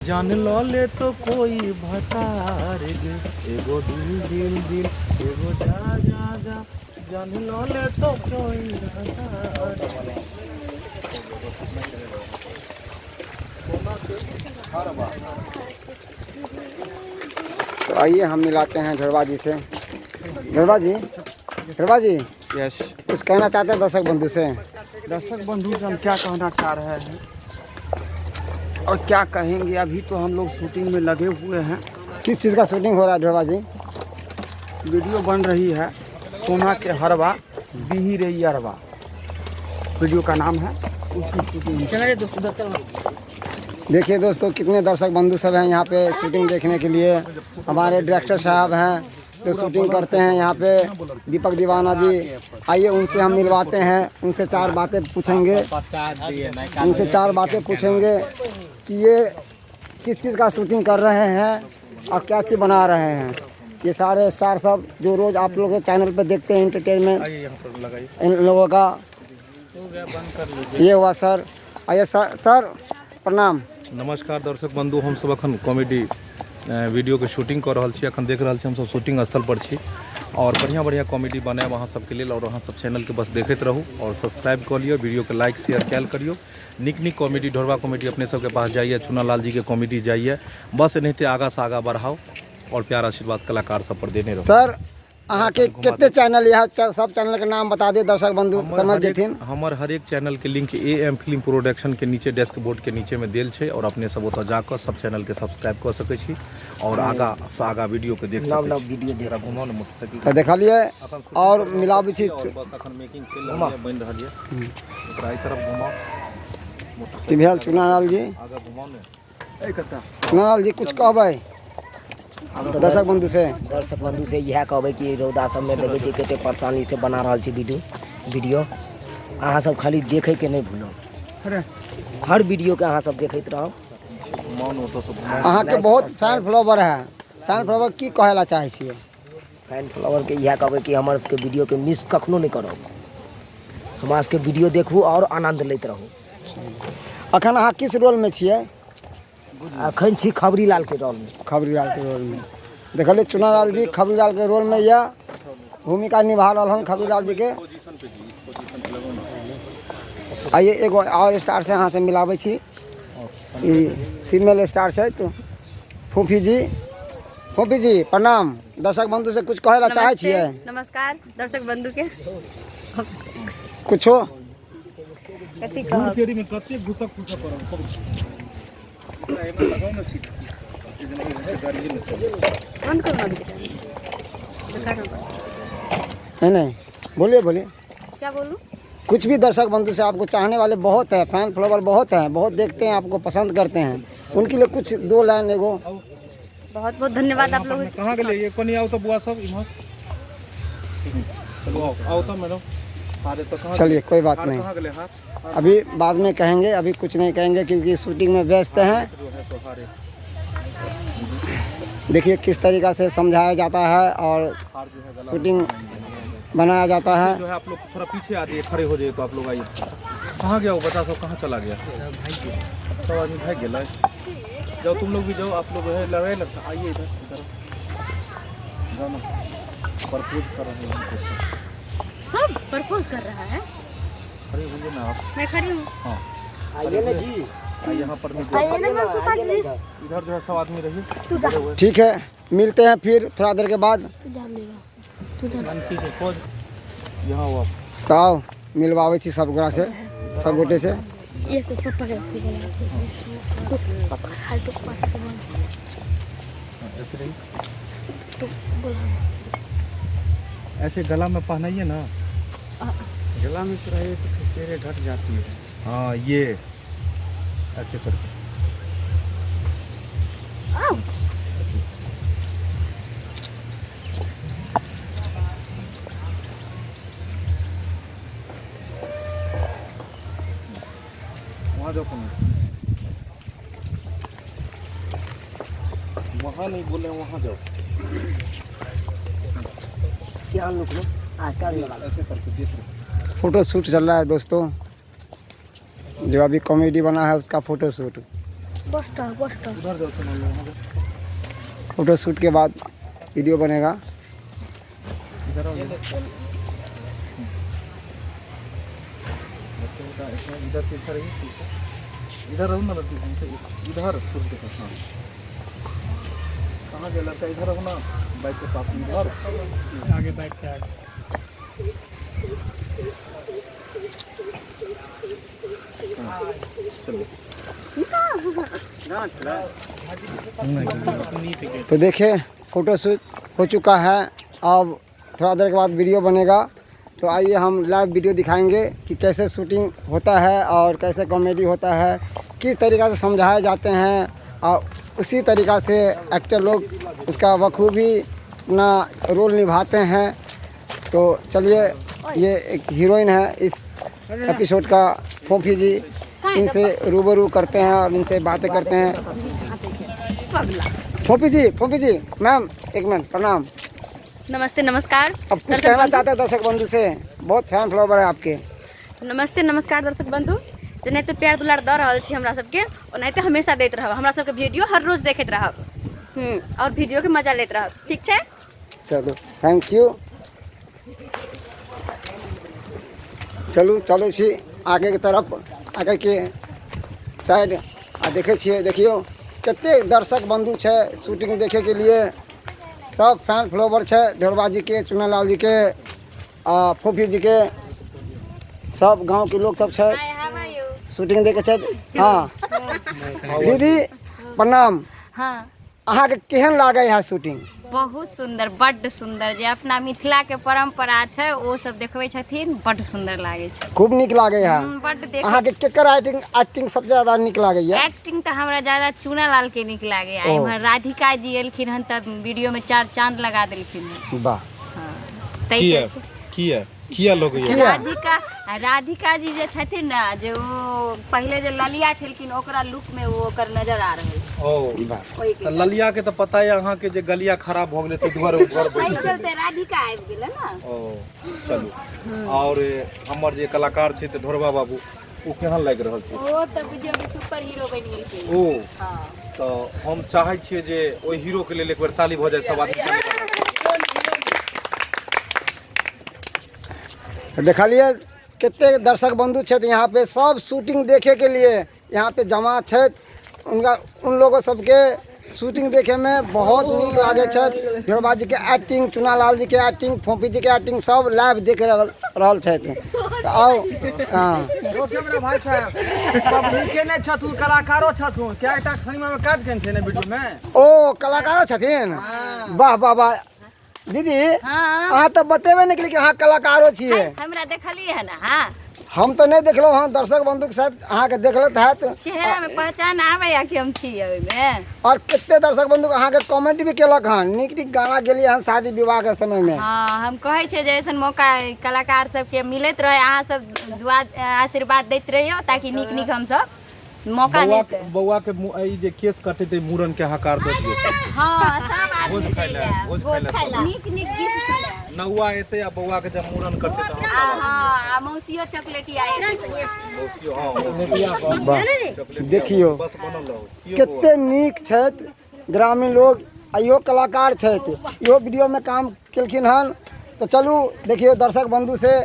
जान लऽ ले तो कोई भतार गे, एगो दिल दिल दिल एगो जा जा जा, जान लऽ ले तो कोई भतार। तो आइए हम मिलाते हैं ढोरबा जी से। ढोरबा जी, ढोरबा जी। यस। कुछ कहना चाहते हैं दर्शक बंधु से? दर्शक बंधु से हम क्या कहना चाह रहे हैं और क्या कहेंगे, अभी तो हम लोग शूटिंग में लगे हुए हैं। किस चीज़ का शूटिंग हो रहा है ढोरबा जी? वीडियो बन रही है सोना के हरवा बिही रे अरवा, वीडियो का नाम है, उसकी शूटिंग। देखिए दोस्तों कितने दर्शक बंधु सब हैं यहाँ पे शूटिंग देखने के लिए। हमारे डायरेक्टर साहब हैं जो शूटिंग करते हैं यहाँ पे, दीपक दीवाना जी। आइए उनसे हम मिलवाते हैं, उनसे चार बातें पूछेंगे, उनसे चार बातें पूछेंगे कि ये किस चीज़ का शूटिंग कर रहे हैं और क्या चीज़ बना रहे हैं। ये सारे स्टार सब जो रोज़ आप लोग के चैनल पे देखते हैं एंटरटेनमेंट इन लोगों का। ये हुआ सर। आइए सर, सर प्रणाम। नमस्कार दर्शक बंधु, हम सब अखन कॉमेडी वीडियो के शूटिंग कर रहल छी। अखन देख रहल छी हम सब शूटिंग स्थल पर छी और बढ़िया बढ़िया कॉमेडी बनायब अहाँ सबके लेल। और अहाँ सब चैनल के बस देखैत रहू और सब्सक्राइब कऽ लिअ, वीडियो के लाइक शेयर कयल करियौ। नीक नीक कॉमेडी ढोरबा कॉमेडी अपने सबके पास जाइए, चुना लाल जी के कॉमेडी जाइए। बस एनाहिते आगाँ से आगाँ बढ़ाओ और प्यार आशीर्वाद कलाकार सब पर देने रहू। सर अहाँके कते चैनल यऽ, सब चैनल के नाम बता दिअ दर्शक बंधु समझ जेथिन। हमर हरेक चैनल के link A M film production के नीचे डेस्क बोर्ड के नीचे में देल छै और अपने सब ओतऽ जाकऽ सब चैनल के सब्सक्राइब कऽ सकै छी और आगाँ से आगाँ वीडियो के देख नव सकै नव छी। वीडियो देख जरा घुमाउ ने मोटरसाइकिल। तऽ देखलियै अखन शूटिंग और कर रहल मिलाबै छी। और बस अखन मेकिंग चलि रहल यऽ, बनि रहल यऽ। ओकरा एहि तरफ घुमाउ। की भेल चुनालाल जी? आगाँ घुमाउ ने। चुनालाल जी कुछ कहबै दर्शक बंधु से? दर्शक बंधु से इएह कहबै कि रौदा सबमे देखै छियै कते परेशानी से बना रहल छी वीडियो। वीडियो अहाँ सब खाली देखैके नहि भूलब, हर वीडियोके अहाँ सब देखैत रहब। अहाँके बहुत फैन फॉलोवर है, फैन फॉलोवर की कहै लए चाहै छियै? फैन फॉलोवरके इएह कहबै कि हमर सबके वीडियोके मिस कखनो नहि करब, हमरा सबके वीडियो देखू आओर आनन्द लैत रहू। अखन अहाँ किस रोलमे छियै? अखन छी खबरीलाल के रोल में। खबरीलाल के रोल में देखलियै चुनालाल जी खबरीलाल के रोल में यह भूमिका निभा रहल हन खबरीलाल जी के। आइए एगो और स्टार से अहाँ से मिलाबै छी, ई फीमेल स्टार छथि फूफी जी। फूफी जी प्रणाम। दर्शक बंधु से कुछ कहै ला चाहै छियै? नमस्कार दर्शक बंधु के। कुछो कथी कहब? तेरी में कते घुसक फुसक करब। बंद करो ना अभी। नहीं नहीं बोलिए बोलिए। क्या बोलूं? कुछ भी दर्शक बंधु से आपको चाहने वाले बहुत हैं, फैन फॉलोवर बहुत हैं, बहुत देखते हैं आपको, पसंद करते हैं, उनके लिए कुछ दो लाइन एगो। बहुत बहुत धन्यवाद आप लोगों कहाँ गेलै ये कोनी? आओ तो बुआ सब इम्हर चलो, आओ आओ तो मैडम। अरे तो कहाँ? चलिए कोई बात नहीं, कहाँ गेलै हाथ? अभी बाद में कहेंगे, अभी कुछ नहीं कहेंगे क्योंकि शूटिंग में व्यस्त हैं। जो है तो हारे देखिए किस तरीका से समझाया जाता है और हार जो है गला शूटिंग बनाया जाता है। जो है आप लोग थोड़ा पीछे आ जाइए, खड़े हो जाइए तो आप लोग आइए। कहाँ गया वो बच्चा सब, कहाँ चला गया? सब आदमी भाग गया। जाओ तुम लोग भी जाओ, आप लोग है लड़ाई लगता। आइए इधर इधर जाओ ना, प्रपोज कर रहे हैं हमको। सब प्रपोज कर रहा है। खड़े होइए ना आप। मैं खड़ी हूँ। हाँ आइए ना जी, आइए यहाँ पर भी। इधर जो है सब आदमी रहिए। ठीक है, मिलते हैं फिर थोड़ा देर के बाद। यहाँ आओ आप। तो आओ मिलवाबै छी सब गोरा से, सब गोटे से। ऐसे रहिए, ऐसे गला में पहनाइए ना। गला में तो रही तो फिर चेहरे ढक जाती है। हाँ ये ऐसे करके। वहाँ जाओ कौन, वहाँ नहीं बोले, वहाँ जाओ। क्या लोग आश्चर्य लगा। ऐसे करके देख रहे। फोटो शूट चल रहा है दोस्तों, जो अभी कॉमेडी बना है उसका फोटो शूट। Poster poster. उधर जाओ चुना वहाँ जाओ। फोटो शूट के बाद वीडियो बनेगा। इधर आओ, इधर। इधर पीछे रहिए, पीछे। इधर रहो ना लड़की, हमसे इधर सूर्य के पास। हाँ, कहाँ गया लड़का? इधर रहो ना, बाइक के पास में, इधर आगे, बाइक के आगे। चलो। तो देखिए फोटो शूट हो चुका है, अब थोड़ा देर के बाद वीडियो बनेगा। तो आइए हम लाइव वीडियो दिखाएंगे कि कैसे शूटिंग होता है और कैसे कॉमेडी होता है, किस तरीक़ा से समझाए जाते हैं और उसी तरीक़ा से एक्टर लोग उसका बखूबी अपना रोल निभाते हैं। तो चलिए, ये एक हीरोइन है इस एपिसोड का, फोफी जी, इनसे रूबरू करते हैं और इनसे बातें करते हैं। फोफी जी, फोफी जी मैम, एक मिनट, प्रणाम। नमस्ते, नमस्कार। अब कुछ दर्शक कहना बंधु। चाहते हैं दर्शक बंधु से? बहुत फैन फॉलोवर है आपके। नमस्ते, नमस्कार दर्शक बंधु। जेनाहिते प्यार दुलार दऽ रहल छी हमरा सबके, ओनाहिते हमेशा दैत रहब। हमरा सबके वीडियो हर रोज देखैत रहब और वीडियो के मजा लैत रहब। ठीक छै? चलू, thank you. चलू, चलै छी आगेके तरफ, आगेके साइड आ देखै छियै। देखियौ कतेक दर्शक बंधु छै शूटिंग देखैके लिए। सब फैन फॉलोवर छै ढोरबा जीके, चुनालाल जीके आ फोफी जीके। सब गाँवके लोक सब छै, शूटिंग देखै छथि। हँ दीदी, प्रणाम। हाँ। अहाँके केहन लागै है शूटिंग? बहुत सुंदर, बड्ड सुंदर। जे अपना मिथिला के परंपरा छै ओ सब देखबै छथिन, बड्ड सुंदर लागै छै। खूब नीक लागै है। बड्ड देख। अहाँके केकर एक्टिंग एक्टिंग सबसे ज्यादा नीक लागैया? एक्टिंग तऽ हमरा ज्यादा चूना लाल के नीक लागैया। ओ। इम्हर राधिका जी एलखिन हन तऽ वीडियो में चार चांद लगा देलखिन हन। वाह। हाँ, ताहि किया? चलते। किया किया लगैया? किया? राधिका राधिका जी जे छथिन ने, जे ओ पहिले जे ललिया छलखिन ओकरा लुक में ओ ओकर नजर आ रहल छै। ओ। वाह। ओहिके तऽ ललिया के तऽ पता यऽ अहाँके जे गलिया खराब भऽ गेलै, ताहि दुआरे ओ घर एहि बैठ चलते राधिका आबि गेलै ने। ओ चलू, आओर हमर जे कलाकार छै तऽ ढोरबा बाबू, ओ केहन लागि रहल छै? ओ तऽ बुझियौ कि सुपर हीरो बनि गेलखिन। ओ। हँ। तऽ हम चाहै छियै जे ओहि हीरोके लेल एक बेर ताली भऽ जाय सब आदमी संगे। देखलिए कतेक दर्शक बंधु छथि यहाँ पे, सब शूटिंग देखे के लिए यहाँ पे जमा छथि। उनका उन लोगों सबके शूटिंग देखे में बहुत नीक लागै छथि। ढोरबा जी के एक्टिंग, चुनालाल जी के एक्टिंग, फोफी जी के एक्टिंग सब लाइव देख रहल रहल छथि। तऽ आउ, हँ। रोकियो मेरा भाई साहब, पब्लिके नहि छथु, कलाकारो छथु। कएटा सिनेमा में काज केने छै ने वीडियो में। ओ कलाकारो छथिन, वाह वाह वाह। दीदी। हाँ। अहाँ तऽ बतेबे नहि केलियै कि अहाँ कलाकारो छियै। हमरा देखलियै हन अहाँ? हम तऽ नहि देखलहुँ हँ, दर्शक बंधुके साथ अहाँके देखलत हैत। चेहरा में पहचान आबैया कि हम छी ओहिमे। और कते दर्शक बंधु अहाँके कमेंट भी केलक हन, नीक नीक गाना गेलियै हन शादी विवाह के समय में। हाँ, हम कहै छियै जे ऐसन मौका कलाकार सबके मिलैत रहै। अहाँ सब दुआ आशीर्वाद दैत रहियौ ताकि नीक नीक हमसब मौका बौआ मिलतै। बौआ के ई जे केस कटेतै, मूड़न के हकार दऽ दियौ। हाँ, सब आदमी भोज खाइ चलि लए, आयब। भोज खाइ लए सब। नीक नीक गीत सुनायब। नौआ एतै आ बौआ के जब मूड़न करतै तऽ हम सब हाँ, आ मौसियो चॉकलेटी आयल। मौसियो, हाँ मौसियो। वाह। चॉकलेट। देखियौ। बस बनल रहू। की यौ बौआ? कते नीक छथि ग्रामीण लोग। आ इहो कलाकार छथि, इहो वीडियोमे काम केलखिन हन। तऽ चलू, देखियौ दर्शक बंधु से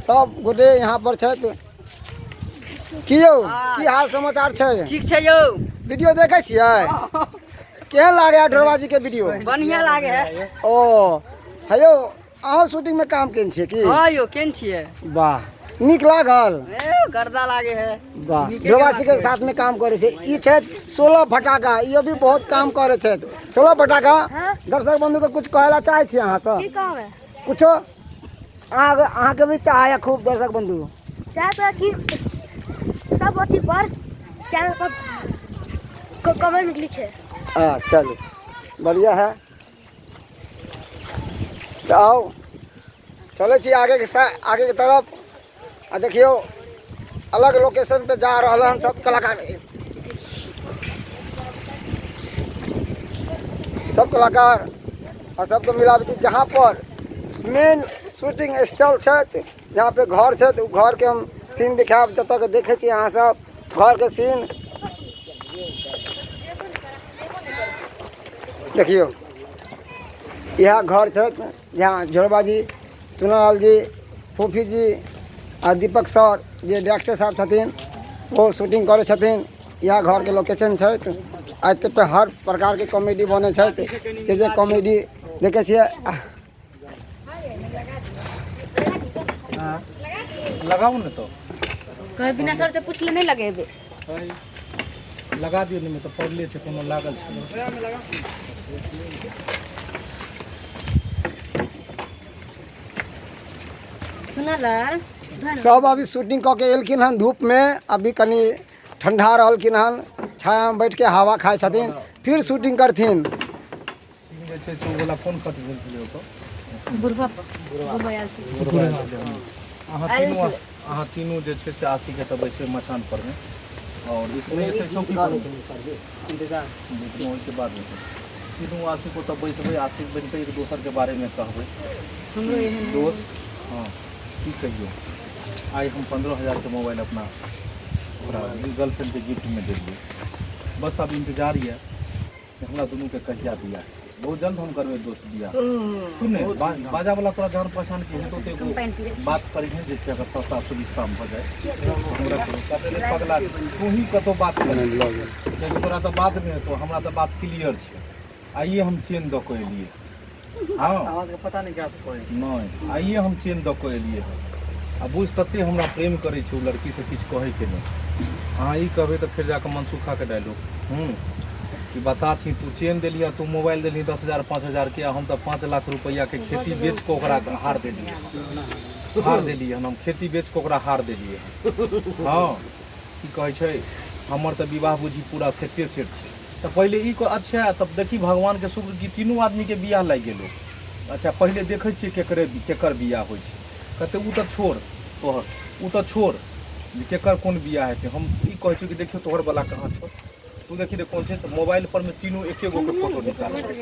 सब गोटे यहाँ पर छथि। की यौ, की हाल समाचार छै? ठीक छै यौ। वीडियो देखै छियै? केहन लागै ढोरबा जी के वीडियो? बढ़िया लागे है। ओ हे यौ, अहूँ शूटिंगमे काम केने छियै की? हाँ यौ, केन छियै। वाह, नीक लागल? ए, गर्दा लागे है। वाह। ढोरबा जी के साथ में काम करै छै। ई छथि 16 फटाका, इहो भी बहुत काम करै छथि 16 फटाका। दर्शक बंधु के कुछ कहै ला चाहै छी अहाँ सब? की कहबै? कुछो, अहाँ अहाँके भी चाहैया खूब दर्शक बंधु। चाहता कि सब अथी पर चैनल पर कमेंट लिखे। हाँ चलू, बढ़िया है। तऽ आउ, चलै छी आगेके आगेके तरफ आ देखियौ अलग लोकेशन पे जा रहल हन सब कलाकार। सब कलाकार आ सबके मिलाबै छी जहाँ पर मेन शूटिंग स्थल छथि, जहाँ पे घर छथि, ओ घरके हम सीन देखायब। जतऽके देखै छी अहाँ सब घरके सीन। देखियौ इएह घर छथि यहाँ झोरबा जी चुनालाल जी फूफी जी आ दीपक सर जे डायरेक्टर साहब छथिन ओ शूटिंग करै छथिन। इएह घरके लोकेशन छथि। आ एतऽ पे हर प्रकारके कॉमेडी बनै छथि जे जे कॉमेडी देखै छियै। लगाउ ने तऽ कहे बिना सर से पूछले नहीं लगेबे। लगा दियौ ने, तऽ पड़ले छै, कोनो लागल छै। सुनल सब अभी शूटिंग कऽ के एलखिन हन धूपमे, अभी कनि ठंडा रहलखिन हन, छायामे बैठके हवा खाइ छथिन, फिर शूटिंग करथिन। जे छै से ओ वाला कोन कट भेल छलै ओतऽ? बुढ़वा बुढ़वा आयल छलै। अहाँ तीनू, अहाँ तीनू जे छै से आशीके तऽ बैसबै मचान परमे आओर इसमे जे छै चौकी पर लेकिन ओहिके बाद हेतै। तीनू आशिक ओतऽ बैसबै, आशिक बनि कऽ एक दोसरके बारेमे कहबै। हमरो एहन दोस्त, हँ की कहियौ, आइ हम 15,000के मोबाइल अपना ओकरा गर्लफ्रेंडके गिफ्टमे देलियै। बस आब इन्तजार यऽ कि हमरा दुनूके कहिया बियाह हेतै। बहुत जल्द हम करबै दोस्त बियाह। सुन ने, बाजावला तोरा जान पहचान के हेतौ तऽ एगो पानि पीबै छी। बात करिहें जे छै अगर सस्ता सुविस्तामे भऽ जाय हमरा कहियो। कहतै रे पगला, तू ही कतौ बात कर, कियाकि तोरा तऽ बादमे हेतौ, हमरा तऽ बात क्लियर छै। आइए हम चेन दऽ कऽ एलियै। हँ पता नहीं क्या कहै। नहि, आइए हम चेन दऽ कऽ एलियै हँ। आ बुझ तते हमरा प्रेम करै छै ओ लड़की से किछु कहैके नहि। अहाँ ई कहबै तऽ फेर जाकऽ मनसुखाके डायलॉग हूँ कि बता छी तू चेन देलियै आ तू मोबाइल देलही 10,000 5,000के, आ हम तऽ 5 लाख रुपैआके खेती बेच कऽ ओकरा हार देलियै, हार देलियै हन। हम खेती बेच कऽ ओकरा हार देलियै हन। हँ की कहै छै, हमर तऽ विवाह बुझी पूरा सेटे सेट छै। तऽ पहिले ई कह, अच्छा तब देखी भगवानके शुक्र कि तीनू आदमीके बियाह लागि गेलो। अच्छा पहिले देखै छियै केकरे केकर बियाह होइ छै। कहतै ओ तऽ छोड़ तोहर, ओ तऽ छोड़ जे केकर कोन बियाह हेतै। हम ई कहै छियौ कि देखियौ तोहर बला कहाँ छौ, तू देखी रे कोन छै। तऽ मोबाइल पर मे तीनू एके गो के फोटो निकालतै,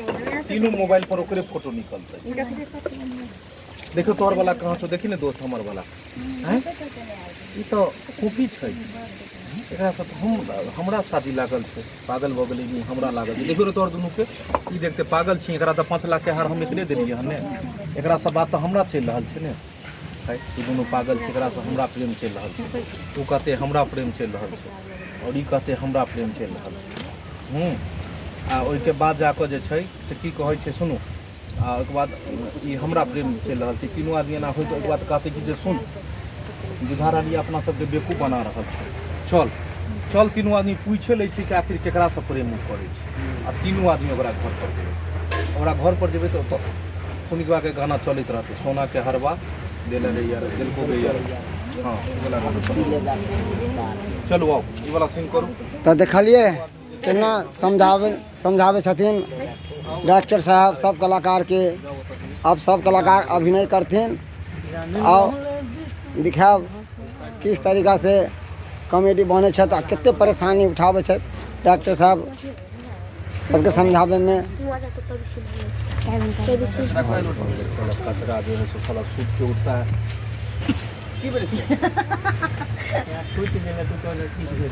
तीनू मोबाइल पर ओकरे फोटो निकलतै। देखियौ तोहर बला कहाँ छौ, देखी ने दोस्त हमर बला। आँय ई तऽ कॉपी छै, एकरा से तऽ हम हमरा शादी लागल छै। पागल भऽ गेलै ई, हमरा लागल छै। देखियौ रे तोहर दुनूके ई देखते पागल छी। एकरा तऽ 5 लाख के हार हम एकरे देलियै हन ने, एकरा से बात तऽ हमरा चलि रहल छै ने। है ई दुनू पागल छै, एकरा से हमरा प्रेम चलि रहल छै। ओ कहते हमरा प्रेम चलि रहल छै आओर ई कहते हमरा प्रेम चलि रहल छै। हूँ आ ओहिके बाद जाकऽ जे छै से की कहै छै सुनू। आ ओहिके बाद ई हमरा प्रेम चलि रहल छै, तीनू आदमी एना होइत। ओहिके बाद कहतै कि जे सुन बुझा रहल यऽ अपना सबके बेवकूफ बना रहल छै, चल चल। तीनू आदमी पूछे लै छै कि आखिर केकरासँ प्रेम ओ करै छै। आ तीनू आदमी ओकरा घर पर जेबै, ओकरा घर पर जेबै तऽ ओतऽ फुनिकबाके गाना चलैत रहतै, सोना के हरबा देले रे यार दिलको गे यार। हँ ई वाला गाना चलू, चलू आउ ई वाला सीन करू। तऽ देखलियै केना समझाबै समझाबै छथिन डायरेक्टर साहब सब कलाकारके। अब सब कलाकार अभिनय करथिन आओर दिखायब किस तरीका से कॉमेडी बनै छथि आ कते परेशानी उठाबै छथि डायरेक्टर साहब सबके समझाबैमे। साला कचरा जो है सो साला सूत के उठता है। की भेलै? टूटि गेलै, टूटल की छै?